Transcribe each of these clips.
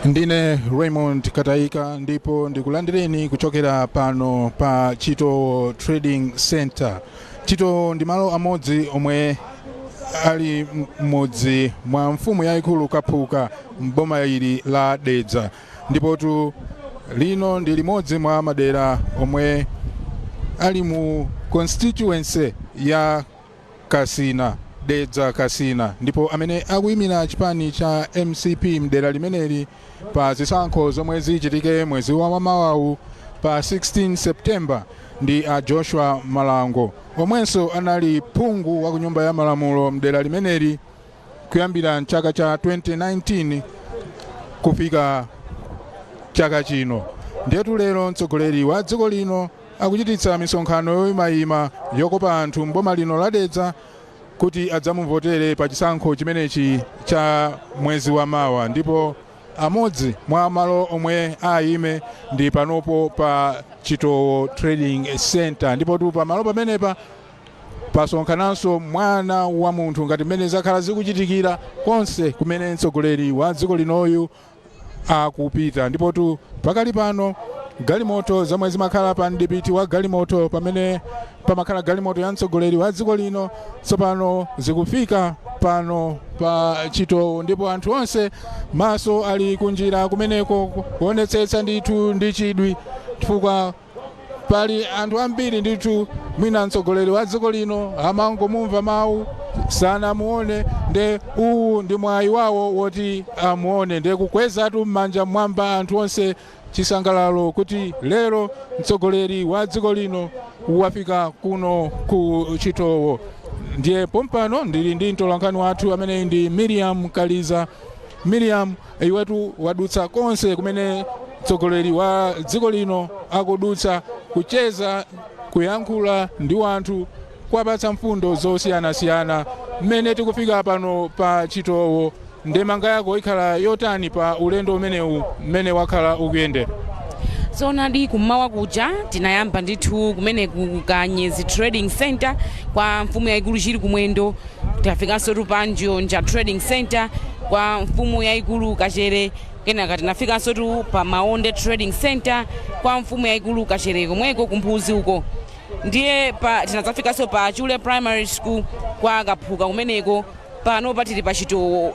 Ndine Raymond Kataika ndipo ndikulandireni kuchokera pano pa Chitowo Trading Center. Chitowo ndi malo amodzi omwe ali m'mudzi mwa mfumu yayikulu Kaphuka m'boma ili la Dedza, ndipotu lino ndi limodzi mwa madera omwe ali mu constituency ya Kasina, Dedza Kasina. Ndipo amene akuyimira chipani cha MCP mdera limeneli pa zisankho zomwe zichitike mwezi wa mawawu pa 16 September ndi a Joshua Malango, omwenso anali phungu wa ku Nyumba ya Malamulo mdera limeneli kuyambira mchaka cha 2019 kufika chaka chino. Ndiyetu lero mtsogoleri wa dziko lino akuchititsa misonkhano yoyimayima yokopa anthu mboma lino la Dedza kuti adzamuvotere pa chisankho chimenechi cha mwezi wa mawa. Ndipo amodzi mwa malo omwe ayime ndi panopo pa Chitowo Trading Center. Ndipo tu pamalo pamenepa pasonkhananso mwana wa munthu, ngati mmene zakhala zikuchitikira konse kumene mtsogoleri wa dziko linoyu akupita. Ndipotu pakali pano galimoto zomwe zimakhala pa mdipiti wa galimoto, pamene pamakhala galimoto ya mtsogoleri wa dziko lino, tsopano zikufika pano pa Chitowo, ndipo anthu onse maso ali kunjira kumeneko kuonetsetsa ndithu ndi chidwi, chifukwa pali anthu ambiri ndithu. Mwina mtsogoleri wa dziko lino amangomumva mawu, sanamuone, nde uwu ndi mwayi wawo woti amuone. Nde kukwezatu m'manja mwamba anthu onse, chisangalalo kuti lero mtsogoleri wa dziko lino wafika kuno ku Chitowo. Ndiye pompano ndili ndi mtolankhani wathu amene ndi Miriam Kaliza. Miriam, iwetu wadutsa konse kumene mtsogoleri wa dziko lino akudutsa, kucheza, kuyankhula ndi wanthu, kuwapatsa mfundo zosiyanasiyana. Mmene tikufika pano pa Chitowo, ndemanga yako ikhala yotani pa ulendo umenewu mmene wakhala ukuyendera? Zoonadi, kummawa kuja tinayamba ndithu kumeneku Kanyezi Trading Center kwa mfumu yayikulu Chili Kumwendo. Tafikanso tu pa Njonja Trading Center kwa mfumu yayikulu Kachere. Kenaka tinafikanso tu pa Maonde Trading Center kwa mfumu yayikulu Kachere komweko kumphuzi uko. Ndiye pa tinadzafikanso pa Chule Primary School kwa Kaphuka kumeneko. Pano patili pa Chitowo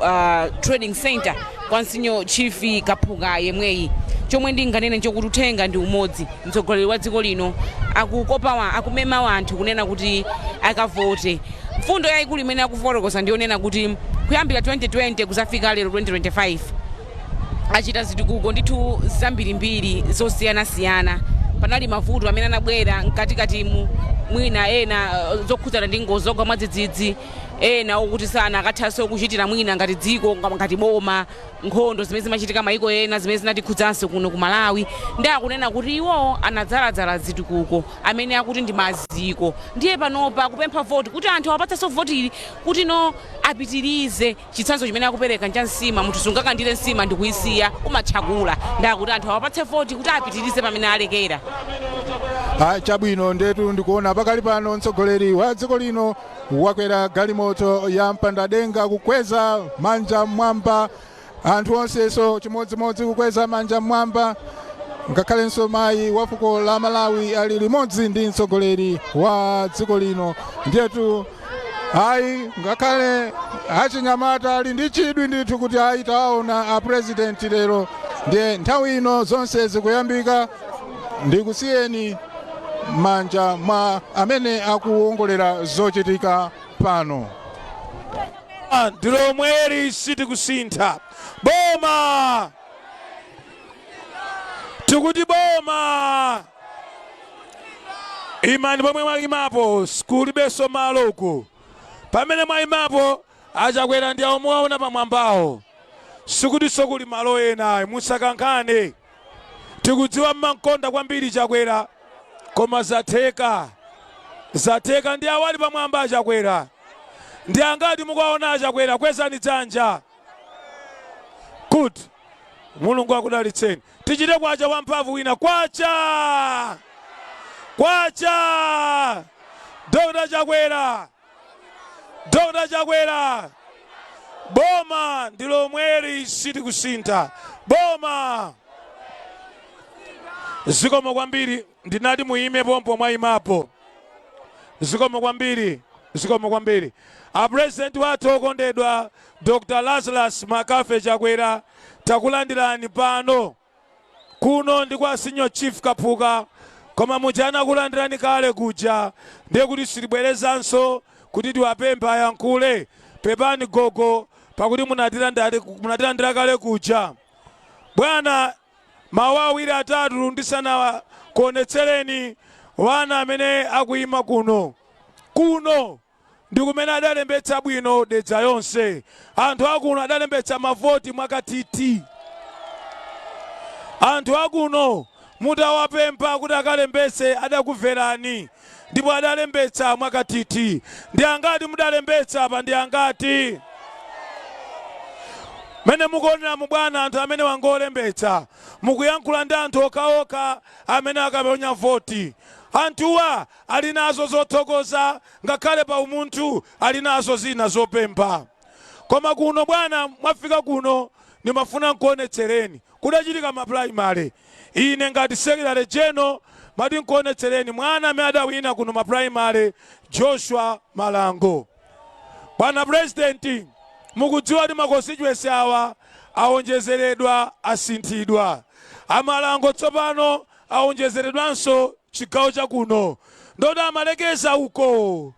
Trading Center kwa Senior Chief Kaphuka yemweyi. Chomwe ndinganene nchokuti uthenga ndi umodzi. Mtsogoleri wa dziko lino akukopa wa akumema wanthu kunena kuti akavote. Mfundo yayikulu imene akufotokoza ndiyonena kuti kuyambira 2020 kuzafika lero 2025, achita zitukuko ndithu zambirimbiri zosiyanasiyana. Panali mavuto amene anabwera mkatikatimu, mwina ena zokhudzana ndi ngozi zogwa mwadzidzidzi, ena okuti sana akathanso kuchitira mwina ngati dziko, ngati boma, nkhondo zimene zimachitika maiko ena zimene zinatikhudzanso kuno ku Malawi. Ndi akunena kuti iwo anadzaladzala zitukuko amene akuti ndi maziko. Ndiye panopa kupempha voti kuti anthu awapatsenso voti ili kuti no apitirize. Chitsanzo chimene akupereka ncha nsima. Munthu sungakandire nsima ndikuyisiya, umatchakula. Ndakuti anthu awapatse voti kuti apitirize pamene alekera. Ah, chabwino. Ndetu ndikuona pakali pano mtsogoleri wa dziko lino wakwera galimoto ya mpandadenga, kukweza manja mmwamba, anthu onsenso chimodzimodzi kukweza manja mmwamba. Ngakhalenso mayi wa fuko la Malawi ali limodzi ndi mtsogoleri wa dziko lino. Ndiyetu ayi, ngakhale achinyamata ali ndi chidwi ndithu kuti ayi, tawaona a president lero. Ndiye nthawi ino zonse zikuyambika. Ndikusiyeni manja mwa amene akuwongolera zochitika pano. Ndilomweri, sitikusintha. Boma, tikuti boma. Imani pomwe mwayimapo, kulibenso malo uku. Pamene mwayimapo, Achakwera ndi awo muwaona pamwambawo. Sikutinso kuli malo ena ayi, musakankhane. Tikudziwa mmankonda kwambiri Chakwera, koma zatheka, zatheka. Ndi awo ali pamwamba, Achakwera. Ndi angati mukuwaona Achakwera? Kwezani dzanja. Good, Mulungu akudalitseni. Tichite kwacha wamphamvu wina. Kwacha, kwacha! Dr Chakwera, Dr Chakwera! Boma ndi lomweri, sitikusintha. Boma! Zikomo kwambiri. Ndinati muyime pompo mwayimapo. Zikomo kwambiri, zikomo kwambiri. Apurezidenti wathu okondedwa Dr Lazarus Makafe Chakwera, takulandirani pano. Kuno ndi kwa Senior Chief Kaphuka, koma muja anakulandirani kale kuja, ndiye kuti sitibwerezanso kuti tiwapemphe ayankhule. Pepani gogo, pakuti munatilandira kale kuja. Bwana, mawu awiri atatu ndisanakuonetsereni wana amene akuyima kuno. Kuno ndi kumene adalembetsa bwino Dedza yonse. Anthu akuno adalembetsa mavoti mwakatiti. Anthu akuno mutawapempha kuti akalembetse adakumverani ndipo adalembetsa mwakatiti. Ndi angati mudalembetsa apa? Ndi angati? Mene mukuoneramu bwana, anthu amene wangolembetsa, mukuyankhula ndi anthu okhaokha amene akaponya voti. Anthuwa ali nazo zothokoza, ngakhale pa umunthu ali nazo zina zopempha. Koma kuno bwana, mwafika kuno, ndimafuna nkuonetsereni kudachitika ma primary. Ine ngati secretary general mati nkuonetsereni mwana amene adawina kuno ma primary, Joshua Malango. Bwana President, mukudziwa kuti ma constituency awa awonjezeredwa, asinthidwa. Amalango tsopano awonjezeredwanso chigawo chakuno. Ndoti amalekeza uko,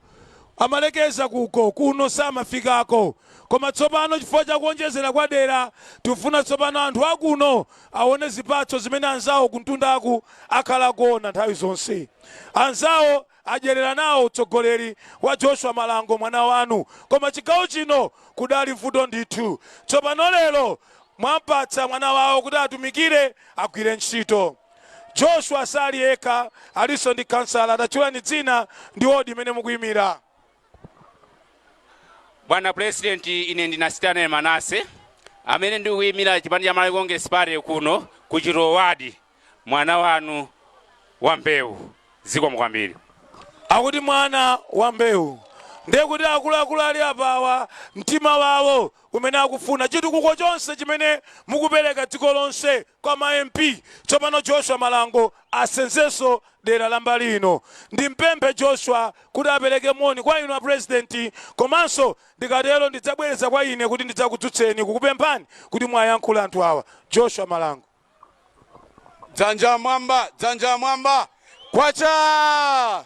amalekeza kuko, kuno samafikako. Koma tsopano chifukwa chakuonjezera kwa dera, tifuna tsopano anthu akuno aone zipatso zimene anzawo kuntundaku akhala kuona nthawi zonse. Anzawo adyerera nawo utsogoleri wa Joshua Malango, mwana wanu, koma chigawo chino kudali vuto ndithu. Tsopano lero mwampatsa mwana wawo kuti atumikire, agwire ntchito. Joshua sali yekha, alinso ndi kansala. Atatchulani dzina ndi wodi imene mukuyimira. Bwana President, ine ndina Stanley Manase amene ndikuyimira chipani cha Malawi Congress Party kuno ku Chitowadi, mwana wanu wa mbewu. Zikomo kwambiri. Akuti mwana wa mbewu, ndiye kuti akuluakulu ali apawa mtima wawo umene akufuna chitukuko chonse chimene mukupereka dziko lonse kwa ma MP, tsopano Joshua Malango asenzenso dera la mbali ino. Ndimpemphe Joshua kuti apereke moni kwa inu a President, komanso ndikatero ndidzabwereza kwa ine kuti ndidzakudzutseni kukupemphani kuti mwayankhule anthu awa. Joshua Malango. Dzanja mwamba, dzanja mwamba! Kwacha,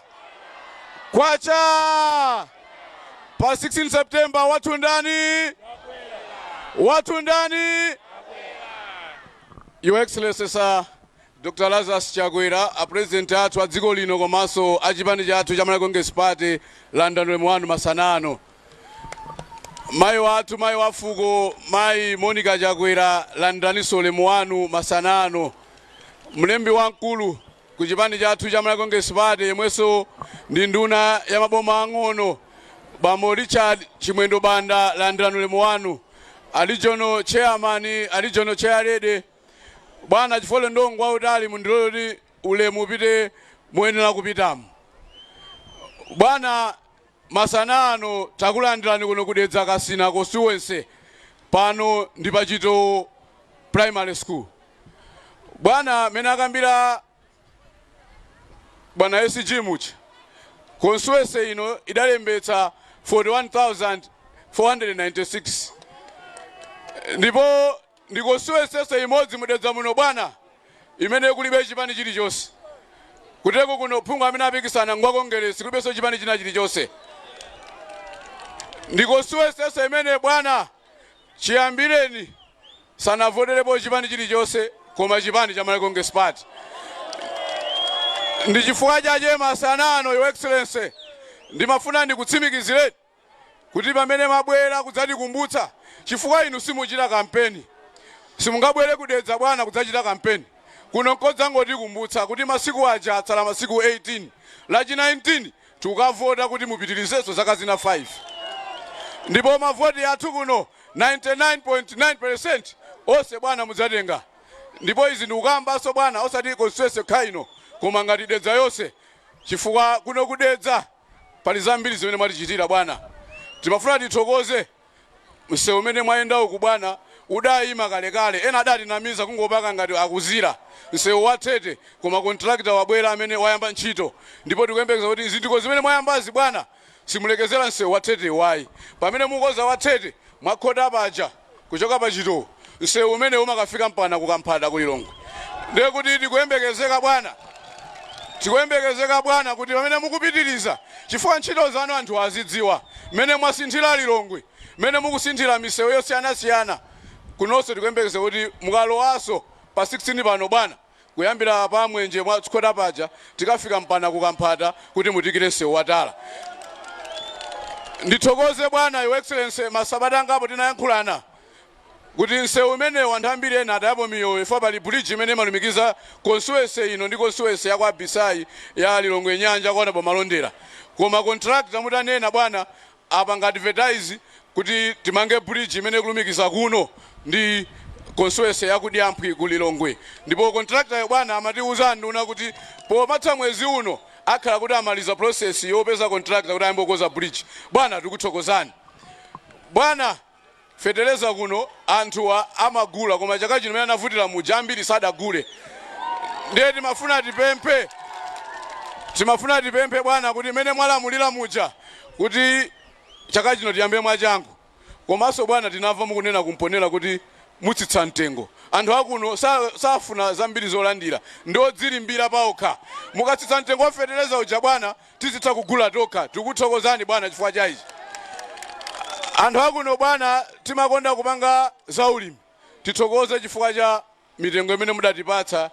kwacha! Pa 16 September wathu ndani? Wathu ndani? Your Excellency Sir Dr Lazarus Chakwera, a President athu a dziko lino komanso a chipani chathu cha Malawi Congress Party, landani ulemu wanu masana ano. Mayi wathu, mayi wa fuko, Mayi Monica Chakwera, landaninso ulemu wanu masana ano. Mlembi wamkulu ku chipani chathu cha Malawi Congress Party yemwenso ndi nduna ya maboma ang'ono, Bambo Richard Chimwendo Banda, landirani ulemu wanu. A regional chairman, a regional chairlady, bwana, chifukwa ulendo ngwautali, mundilole kuti ulemu upite muyenera kupitamo. Bwana, masana ano takulandirani kuno kudedza Kasina constituency. Pano ndi pachito Primary School. Bwana, mene akambira bwana SG mucha, constituency ino idalembetsa 41,496 ndipo ndi constituency imodzi mudedza muno, bwana, imene kulibe chipani chilichonse. Kuteko kuno phungu amene apikisana ngwa Kongeresi, kulibenso chipani china chilichonse. Ndi constituency imene, bwana, chiyambireni sanavoterepo chipani chilichonse koma chipani cha Malawi Congress Party. Ndi chifukwa chache masana ano, Your Excellency, ndimafuna ndikutsimikizireni kuti pamene mabwera kudzatikumbutsa, chifukwa inu simuchita kampeni, simungabwere kudedza, bwana, kudzachita kampeni kuno, nkodzangotikumbutsa kuti masiku aja atsala masiku 18, lachi 19 tikukavota kuti mupitirizenso zaka zina 5, ndipo mavoti athu kuno 99.9% onse, bwana, mudzatenga. Ndipo izi ndikukambanso, bwana, osati constituency yokha ino koma ngati Dedza yonse, chifukwa kuno kudedza pali zambiri zimene mwatichitira, bwana. Timafuna tithokoze msewu umene mwayenda uku, bwana. Udayima kalekale, ena adatinamiza kungopaka ngati akuzira msewu wa Tete, koma contractor wabwera amene wayamba ntchito, ndipo tikuyembekeza kuti zinthu zimene mwayambazi, bwana, simulekezera msewu wa Tete wayi. Pamene mukoza wa Tete, mwakhota paja kuchoka pachito, msewu umene umakafika mpana kukamphata kulilongwe. Ndiye kuti tikuyembekezeka, bwana, tikuyembekezeka, bwana, kuti pamene mukupitiriza, chifukwa ntchito zanu anthu azidziwa, mmene mwasinthira Lilongwe, mmene mukusinthira misewu yosiyanasiyana kunonso, tikuyembekeza kuti mukalowaso pa 16 pano, bwana, kuyambira pa Mwenje mwakhota paja tikafika mpana kukamphata kuti mutikire msewu watala. Ndithokoze, bwana, Your Excellency, masabata angapo tinayankhulana kuti msewu umenewu anthu ambiri ena atayapo miyoyo, ifo pali bridge imene imalumikiza constituency ino ndi constituency ya kwa Bisai ya Lilongwe Nyanja kuona pomalondera, koma contractor mutanena, bwana, apanga advertise kuti timange bridge imene ikulumikiza kuno ndi constituency ya kudyamphwi ku Lilongwe, ndipo contractor yo, bwana, amatiuza nduna kuti pomatha mwezi uno akhala kuti amaliza process yopeza contractor kuti ayambe kukoza bridge. Bwana, tikuthokozani. Bwana, fetereza kuno anthu amagula, koma chaka chino mene anavutira muja ambiri sadagule. Ndiye timafuna tipemphe, bwana, kuti mene mwalamulira muja kuti chaka chino tiyambe mwachangu. Komanso, bwana, tinamva mukunena kumponera kuti mutsitsa mtengo. Anthu akuno safuna zambiri zolandira, ndiodzilimbira paokha. Mukatsitsa mtengo wa fetereza uja, bwana, tizitha kugula tokha. Tikuthokozani, bwana, chifukwa cha ichi. Anthu akuno, bwana, timakonda kupanga zaulimi. Tithokoze chifukwa cha mitengo imene mudatipatsa.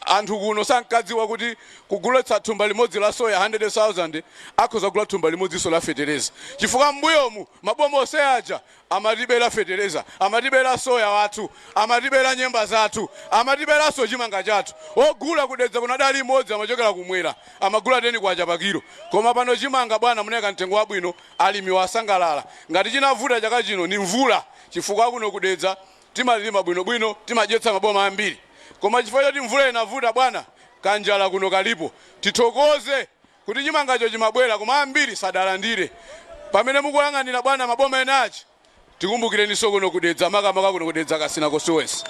Anthu kuno sankadziwa kuti kugulitsa thumba limodzi la soya 100,000 akhoza kugula thumba limodzinso la fetereza, chifukwa m'mbuyomu maboma onse aja amatibera fetereza, amatibera soya wathu, amatibera nyemba zathu, amatiberanso chimanga chathu. Ogula kudedza kuno adali imodzi, amachokera kumwera, amagula 10 kwacha pa kilo. Koma pano chimanga, bwana, munayika mtengo wabwino, alimi wasangalala. Ngati chinavuta chaka chino ni mvula, chifukwa kuno kudedza timalima bwinobwino, timadyetsa maboma ambiri, koma chifukwa choti mvula inavuta, bwana, kanjala kuno kalipo. Tithokoze kuti chimangacho chimabwera, koma ambiri sadalandire. Pamene mukuyang'anira, bwana, maboma enachi, tikumbukireniso kuno kudedza, makamaka kuno kudedza Kasina constituency.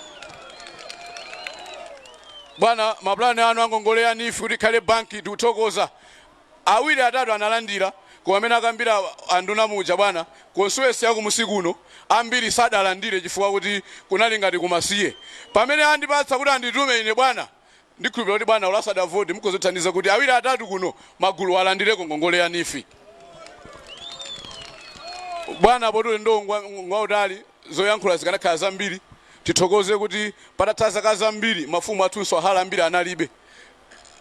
Bwana, mapulani anu angongole ya NEEF kuti ikhale banki, tikuthokoza, awiri atatu analandira. Koma amene akambira anduna muja, bwana, constituency yakumusi kuno ambiri sadalandire chifukwa kuti kunali ngati kumasiye. Pamene andipatsa kuti anditume ine, bwana, ndikhulupirira kuti, bwana, ulasadavoti mukuzothandiza kuti awiri atatu kuno magulu alandireko ngongole ya NEEF. Bwana, poti ndo ngwautali, zoyankhula zikanakhala zambiri. Tithokoze kuti patatha zaka zambiri mafumu athunso ahala ambiri analibe,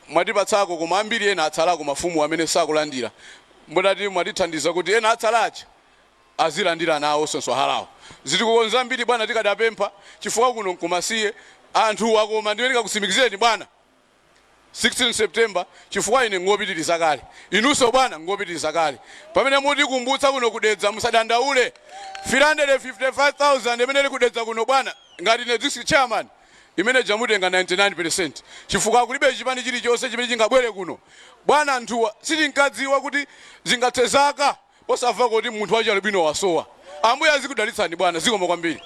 mwatipatsako, koma ambiri ena atsalako mafumu amene sakulandira. Mbonati mwatithandiza kuti ena atsalachi azilandira nawo sonso halawo. Zitikukonza ambiri, bwana, tikadapempha, chifukwa kuno nkumasiye anthu akoma. Ndiye ndikakusimikizireni, bwana, 16 September, chifukwa ine ngopitiriza kale, inunso, bwana, ngopitiriza kale. Pamene mutikumbutsa kuno kudedza, musadandaule, 355,000 imene ili kudedza kuno, bwana, ngati ine district chairman, imene jamutenga 99%, chifukwa kulibe chipani chilichonse chimene chingabwere kuno. Bwana, anthuwa sitinkadziwa kuti zingathe zaka osamva kuti munthu wachalubino wasowa. Ambuye azikudalitsani, bwana. Zikomo kwambiri.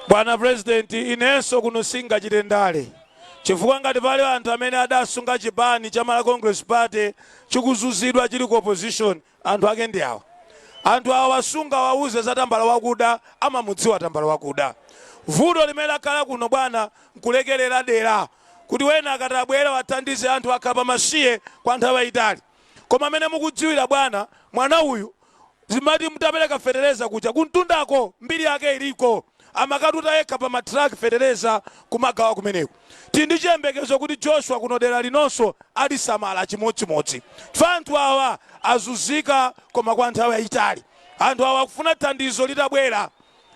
Bwana President, inenso kuno singachite ndale, chifukwa ngati pali anthu amene adasunga chipani cha Malawi Congress Party chikuzuzidwa chili ku opposition, anthu ake ndi awa. Anthu awa wasunga wauze za tambala wakuda, amamudziwa tambala wakuda. Vuto limene lakhala kuno, bwana, nkulekerera dera kuti wena akati abwera wathandize anthu akhala pamasiye kwa nthawi yayitali. Koma amene mukudziwira, bwana, mwana uyu zimati mutapereka fetereza kuja kuntundako, mbiri yake iliko, amakatuta yekha pa matraki fetereza kumagawa kumeneko. Tili ndi chiyembekezo kuti Joshua kuno dera linonso alisamala chimodzimodzi, chifukwa anthu awa azunzika koma kwa nthawi yayitali. Anthu awa akufuna thandizo litabwera.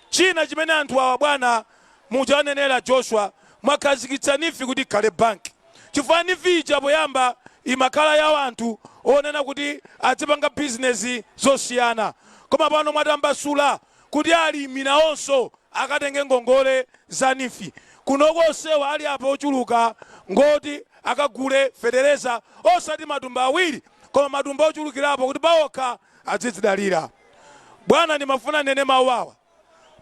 China chimene anthu awa, bwana, mujanenera Joshua, mwakhazikitsa NEEF kuti ikhale banki, chifukwa NEEF ija poyamba imakhala ya anthu onena kuti azipanga bizinesi zosiyana, koma pano mwatambasula kuti alimi nawonso akatenge ngongole za NEEF. Kunoko onsewa ali apa ochuluka ngoti akagule fetereza, osati matumba 2 koma matumba ochulukirapo, kuti paokha azidzidalira. Bwana, ndimafuna nene mawu awa.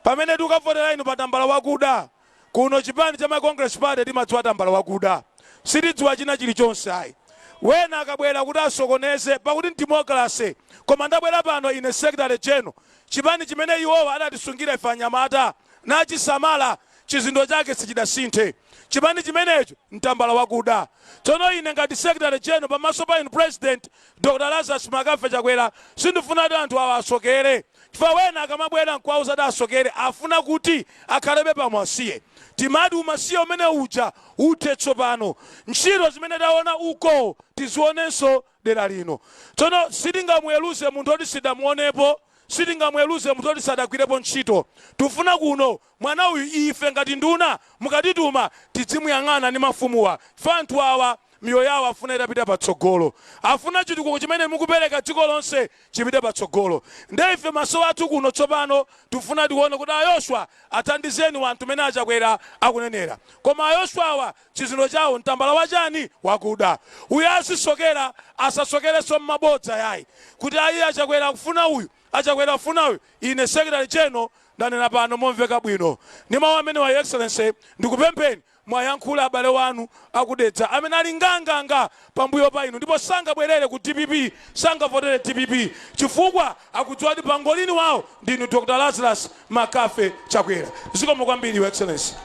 Pamene tikavotera inu pa tambala wakuda kuno, chipani cha Malawi Congress Party timadziwa tambala wakuda, sitidziwa china chilichonse ayi. Wena akabwera kuti asokoneze, pakuti democracy. Koma ndabwera pano ine secretary general, chipani chimene iwowa adatisungira ife anyamata nachisamala, chizindo chake sichidasinthe. Chipani chimenecho mtambala wakuda. Tsono ine ngati secretary general, pamaso pa inu President Dr Lazarus Makafe Chakwera, sindifuna kuti anthu awa asokere, chifukwa wena akamabwera nkuwauza kuti asokere, afuna kuti akhalebe pamasiye. Timati umasiye umene uja uthe tsopano. Ntchito zimene taona uko tizionenso dera lino. Tsono sitingamuweruze munthu oti sidamuonepo, sitingamuweruze munthu oti sadagwirepo ntchito. Tifuna kuno mwana uyu, ife ngati nduna mukatituma tidzimuyang'ana ndi mafumuwa, chifukwa anthu awa miyoyo yawo afuna itapita patsogolo, afuna chitukuko chimene mukupereka dziko lonse chipite patsogolo. Nde ife maso athu kuno tsopano tifuna tione kuti aYoswa athandizeni wanthu mene aChakwera akunenera. Koma aYoswawa chizindo chawo mtambala wachani? Wakuda. Uyu azisokera, asasokerenso mmabodza yayi, kuti ayi, aChakwera akufuna uyu, aChakwera akufuna uyu. Ine secretary general ndanena pano momveka bwino. Ndi mawu amene wa, Excellency, ndikupempheni mwayankhula abale wanu akuDedza amene ali nganganga pambuyo pa inu, ndipo sangabwerere ku DPP, sangavotere DPP, chifukwa akudziwa kuti pangolini wawo ndinu Dr Lazarus Makafe Chakwera. Zikomo kwambiri, Your Excellency.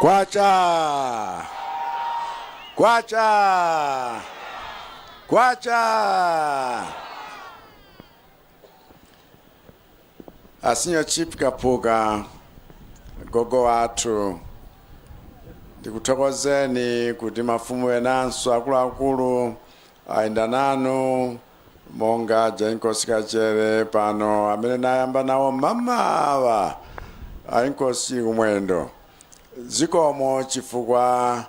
Kwacha, kwacha, kwacha! A Senior Chief Kapuka, gogo wathu, ndikuthokozeni kuti mafumu enanso akuluakulu ayenda nanu, monga Jenkosi Kachere pano, amene nayamba nawo mamawa, ainkosi kumwendo. Zikomo chifukwa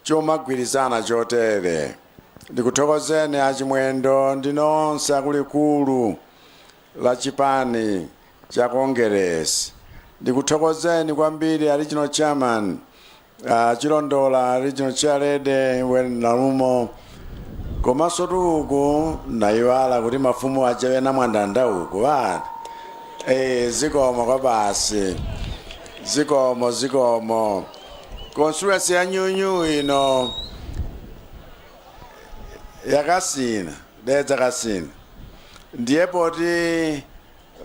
chomagwirizana chotere. Ndikuthokozeni achimwendo ndi nonse akuluakulu la chipani cha Congress. Ndikuthokozeni kwambiri a regional chairman, Chilondola, regional chairlady Wen Nalumo, komanso tuku nayiwala kuti mafumu achewe na mwandanda uku ati zikomo kwa basi, zikomo, zikomo. Constituency ya nyunyu ino yakasina, Dedza Kasina, ndiye poti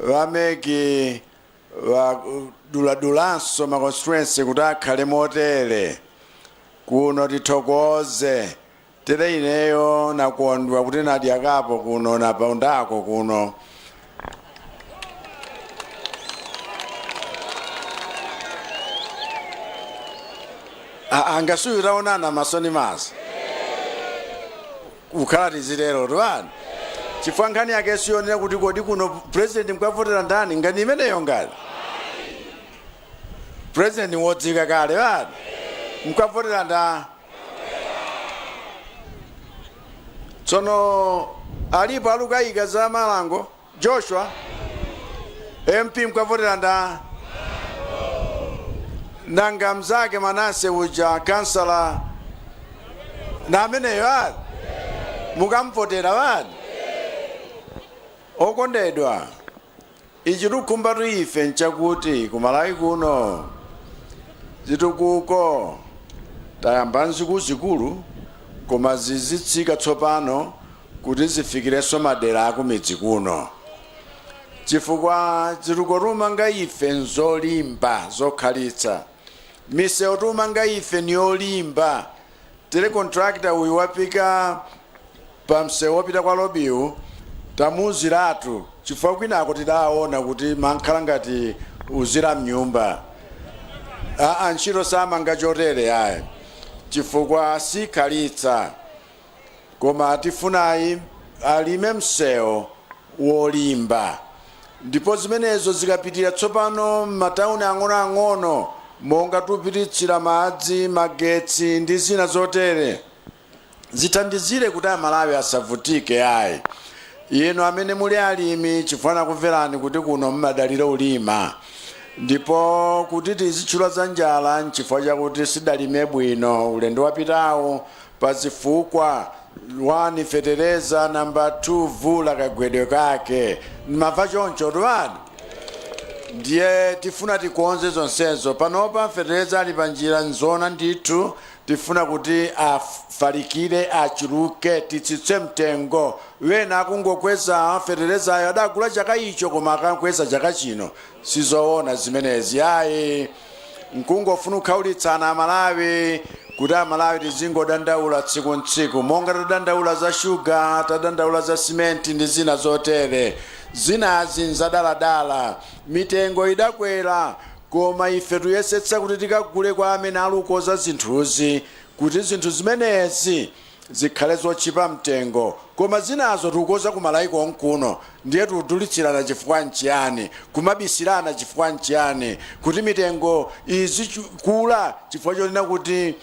va MEC vaduladulanso ma constituency kuti akhale motere kuno, tithokoze. Tere ineyo nakondwa kuti nadyakapo kuno, napondako kuno. Angasuyu taonana maso ndi maso, kukhala tizitero tiwani, chifukwa nkhani yake siyonera kuti kodi kuno president mukavotera ndani. Ngani imeneyo, ngati president wodzika kale vani, mukavotera nda. Tsono alipo alukayika za Malango Joshua MP, mukavotera nda? Nanga mzake Manase uja, kansala na ameneyo ali, mukamvotera vani? Okondedwa, ichi tikhumbatu ife nchakuti kuMalawi kuno zitukuko tayamba nzikuluzikulu, koma zizitsika tsopano kuti zifikirenso madera akumidzi kuno, chifukwa zitukuko tumanga ife nzolimba, zokhalitsa. Misewu tumanga ife niyolimba. Tere contractor uyu wapika pa msewu wopita kwa Lobiwu, tamuuziratu, chifukwa kwinako tidaona kuti mankhala ngati uzira mnyumba. Aa, ntchito samanga chotere ayi, chifukwa sikhalitsa. Koma tifunayi alime msewu wolimba, ndipo zimenezo zikapitira tsopano m'matawuni ang'onoang'ono, monga tupititsira madzi, magetsi ndi zina zotere, zithandizire kuti Amalawi asavutike ayi. Inu amene muli alimi, chifukwa nakumverani kuti kuno mmadalira ulima, ndipo kuti tizitchula za njala nchifukwa chakuti sidalime bwino ulendo wapitawo pa zifukwa: 1 fetereza, namba 2 vula kagwedwe kake. Mmamva choncho tuwani? Ndiye tifuna tikonze zonsezo. Panopa fetereza ali panjira, nzona ndithu. Tifuna kuti afalikire, achuluke, titsitse mtengo. Wena akungokweza feterezayo adagula chaka icho, koma akakweza chaka chino. Sizoona zimenezi ayi, nkungofuna kukhaulitsana Amalawi, kuti Amalawi tizingodandaula tsiku ntsiku, monga tadandaula za shuga, tadandaula za simenti ndi zina zotere. Zinazi nzadaladala, mitengo idakwera, koma ife tuyesetsa kuti tikagule kwa amene alukoza zinthuzi, kuti zinthu zimenezi zikhale zotchipa mtengo. Koma zinazo tikukoza kumalawi konkuno, ndiye tikudulitsirana chifukwa nchiyani? Kumabisirana chifukwa nchiyani? Kuti mitengo izikula chifukwa chonena kuti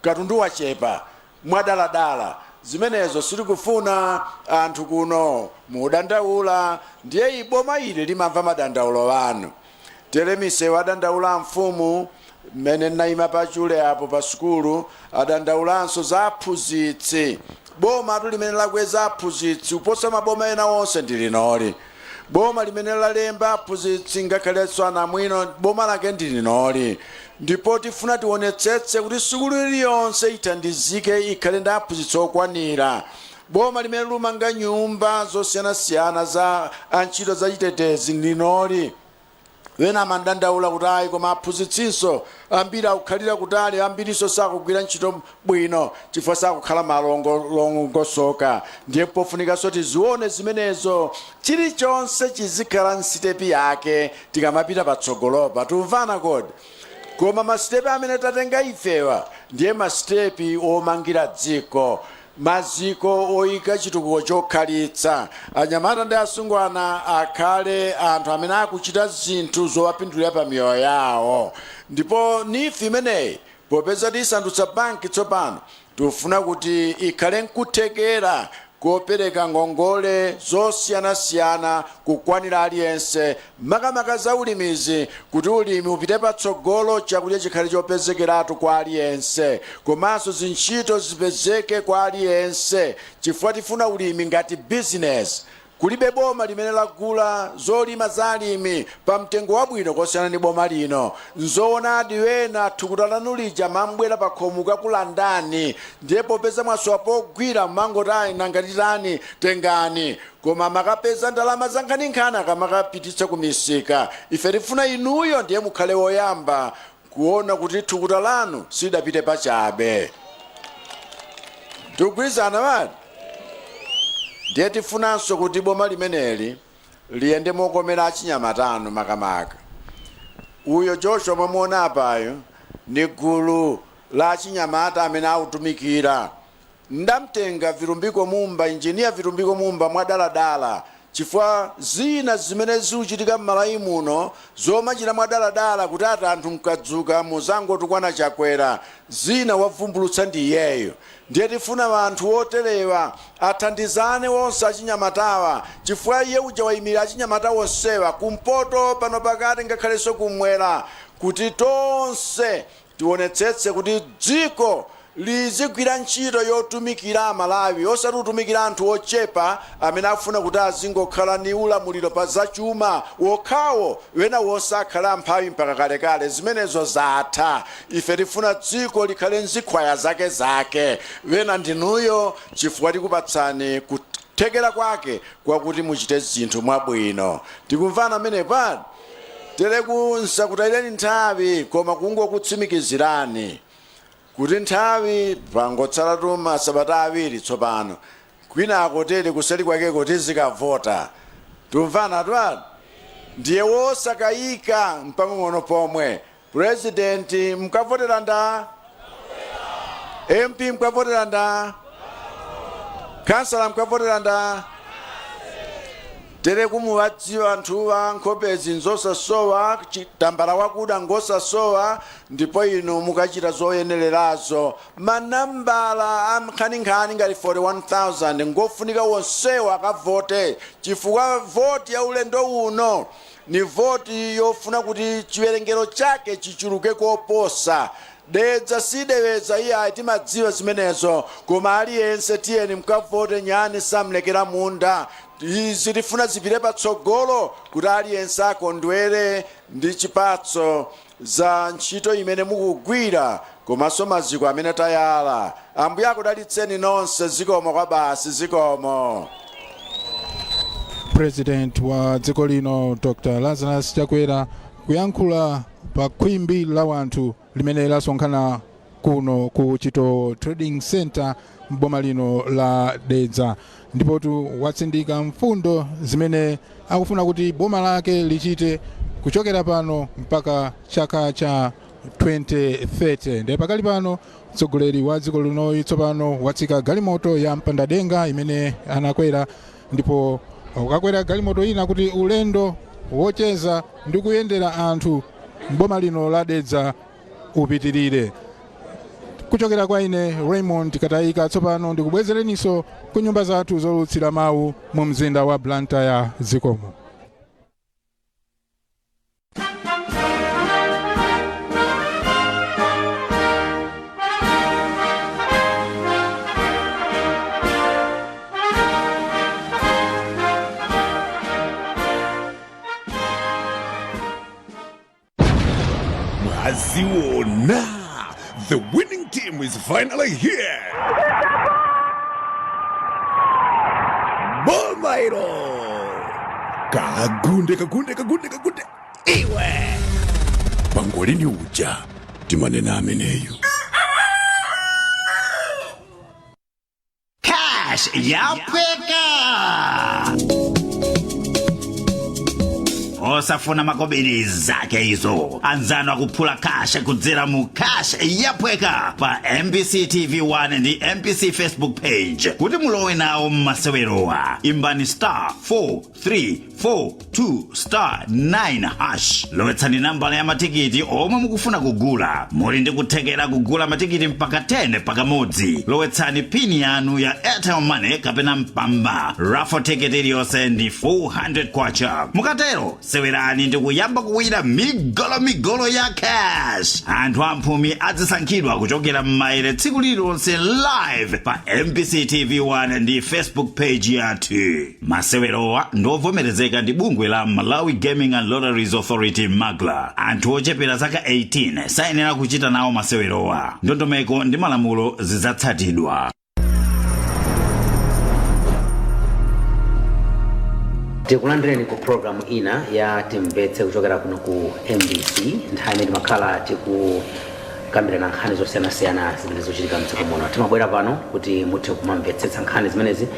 katundu wachepa mwadaladala, zimenezo sitikufuna. Anthu kuno mudandaula, ndiye iboma ili limamva madandaulo anu. Tere misewu adandaula mfumu mmene naima pachule apo pa sukulu, adandaulanso za aphunzitsi. Boma atu limene lakweza aphunzitsi kuposa maboma ena onse ndi linoli. Boma limene lalemba aphunzitsi ngakhalenso anamwino, boma lake ndi linoli. Ndipo tifuna tionetsetse kuti sukulu iliyonse ithandizike, ikhale ndi aphunzitsi okwanira. Boma limene lumanga nyumba zosiyanasiyana za antchito zachitetezi linoli. Wena amandandaula kuti ayi, koma aphunzitsinso ambiri akukhalira kutali, ambirinso sakugwira ntchito bwino chifukwa sakukhala malongosoka. Ndiye pofunikanso tizione zimenezo. Chilichonse chizikhala nsitepi yake tikamapita patsogolopa. Tumvana kodi? Koma masitepi amene tatenga ifewa ndiye masitepi omangira dziko, maziko oyika chitukuko chokhalitsa. Anyamata ndi asungwana akhale anthu amene akuchita zinthu zowapindulira pa miyoyo yawo. Ndipo NEEF imeneyi, popeza tiyisandutsa banki tsopano, tikufuna kuti ikhale nkuthekera kopereka ngongole zosiyanasiyana kukwanira aliyense, makamaka za ulimizi, kuti ulimi upite patsogolo, chakudya chikhale chopezekeratu kwa aliyense, komanso zintchito zipezeke kwa aliyense, chifukwa tifuna ulimi ngati business. Kulibe boma limene lagula zolima za alimi pa mtengo wabwino kosiyana ndi boma lino. Nzoonadi, wena thukuta lanu lija mambwera pa khomo kakulandani, ndiye popeza mwasowa pogwira mangoti ayi, nangatitani, tengani. Koma makapeza ndalama za nkhaninkhani akamakapititsa ku misika. Ife tifuna inuyo ndiye mukhale woyamba kuona kuti thukuta lanu sidapite pachabe. Tikugwirizana bati? Ndiye tifunanso kuti boma limeneli liyende mokomera achinyamatano makamaka. Uyo Joshua mwamuona apayo ni gulu la achinyamata amene akutumikira. Ndamtenga Vitumbiko Mumba, Injiniya Vitumbiko Mumba, mwadaladala, chifukwa zina zimene zikuchitika m'Malawi muno zomachita mwadaladala kuti ati anthu mkadzuka muzangotukwana Chakwera, zina wavumbulutsa ndi iyeyo. Ndiye tifuna anthu oterewa athandizane onse achinyamatawa, chifukwa iye uja wayimirira achinyamata onsewa, kumpoto, pano pakati, ngakhalenso kumwera, kuti tonse tionetsetse kuti dziko lizigwira ntchito yotumikira Amalawi, osati kutumikira anthu ochepa amene afuna kuti azingokhala ni ulamuliro pa zachuma wokhawo, wena wonse akhala amphawi mpaka kalekale. Zimenezo zatha. Ife tifuna dziko likhale nzikhwaya zake zake. Wena ndinuyo, chifukwa tikupatsani kuthekera kwake kwakuti muchite zinthu mwabwino. Tikumvana amenepa? Tere nsakutayireni nthawi, koma kungokutsimikizirani kuti nthawi pangotsalatu masabata 2 tsopano, kwinako tere kuseli kwakeko tizikavota. Tumvana twani? Ndiye wosakayika mpang'ono pomwe, president mukavotera nda, MP mukavotera nda, kansala mukavotera nda. Tere kumuwadziwa anthuwa, nkhopezi nzosasowa, tambala wakuda ngosasowa, ndipo inu mukachita zoyenererazo. Manambala amnkhaninkhani ngati 41,000 ngofunika wonsewo akavote, chifukwa voti ya ulendo uno ni voti yofuna kuti chiwerengero chake chichuluke koposa. Dedza sideweza iyayi, timadziwa zimenezo, koma aliyense tiyeni mukavote. Nyani samlekera munda. Izi tifuna zipite patsogolo kuti aliyense akondwere ndi chipatso za ntchito imene mukugwira komanso maziko amene tayala. Ambuye akudalitseni nonse. Zikomo kwa basi, zikomo. President wa dziko lino Dr Lazarus Chakwera kuyankhula pa khwimbi la wanthu limene lasonkhana kuno ku Chito Trading Center m'boma lino la Dedza, ndipotu watsindika mfundo zimene akufuna kuti boma lake lichite kuchokera pano mpaka chaka cha 2030. Ndiye pakali pano mtsogoleri wa dziko linoyi tsopano watsika galimoto ya mpandadenga imene anakwera, ndipo ukakwera galimoto ina kuti ulendo wocheza ndi kuyendera anthu m'boma lino la Dedza upitirire. Kuchokera kwa ine Raymond Katayika, tsopano ndikubwezereninso ku nyumba zathu zolutsira mawu mu mzinda wa Blantyre. Zikomo. Mwaziona, the winning team is finally here. Boma ilo. Kagunde, kagunde, kagunde, kagunde. Iwe. Pangolini uja timanena ameneyu. Cash yaphweka, osafuna makobiri zake izo. Anzanu akuphula cash kudzera mu Cash Yaphweka pa MBC TV 1 ndi MBC Facebook page. Kuti mulowe nawo mmasewerowa, imbani star 4 3 4 2 star 9 hash, lowetsani nambala ya matikiti omwe mukufuna kugula. Muli ndi kuthekera kugula matikiti mpaka 10 pakamodzi. Lowetsani pin yanu ya Airtel Money kapena Mpamba. Raffle ticket iliyonse ndi 400 kwacha. Mukatero sewerani ndi kuyamba kuwina migolomigolo ya cash. Anthu amphumi azisankhidwa kuchokera m'maere tsiku lililonse live pa MBC TV 1 ndi Facebook page yathu. Masewerowa ndiovomerezeka ndi bungwe la Malawi Gaming and Lotteries Authority, MAGLA. Anthu ochepera zaka 18 sayenera kuchita nawo masewerowa. Ndondomeko ndi malamulo zidzatsatidwa. Tikulandireni ku programu ina ya Timvetse kuchokera kuno ku MBC, nthawi imene timakhala tikukambirana nkhani zosiyanasiyana zimene zikuchitika mdziko muno. Timabwera pano kuti muthe kumamvetsetsa nkhani zimenezi.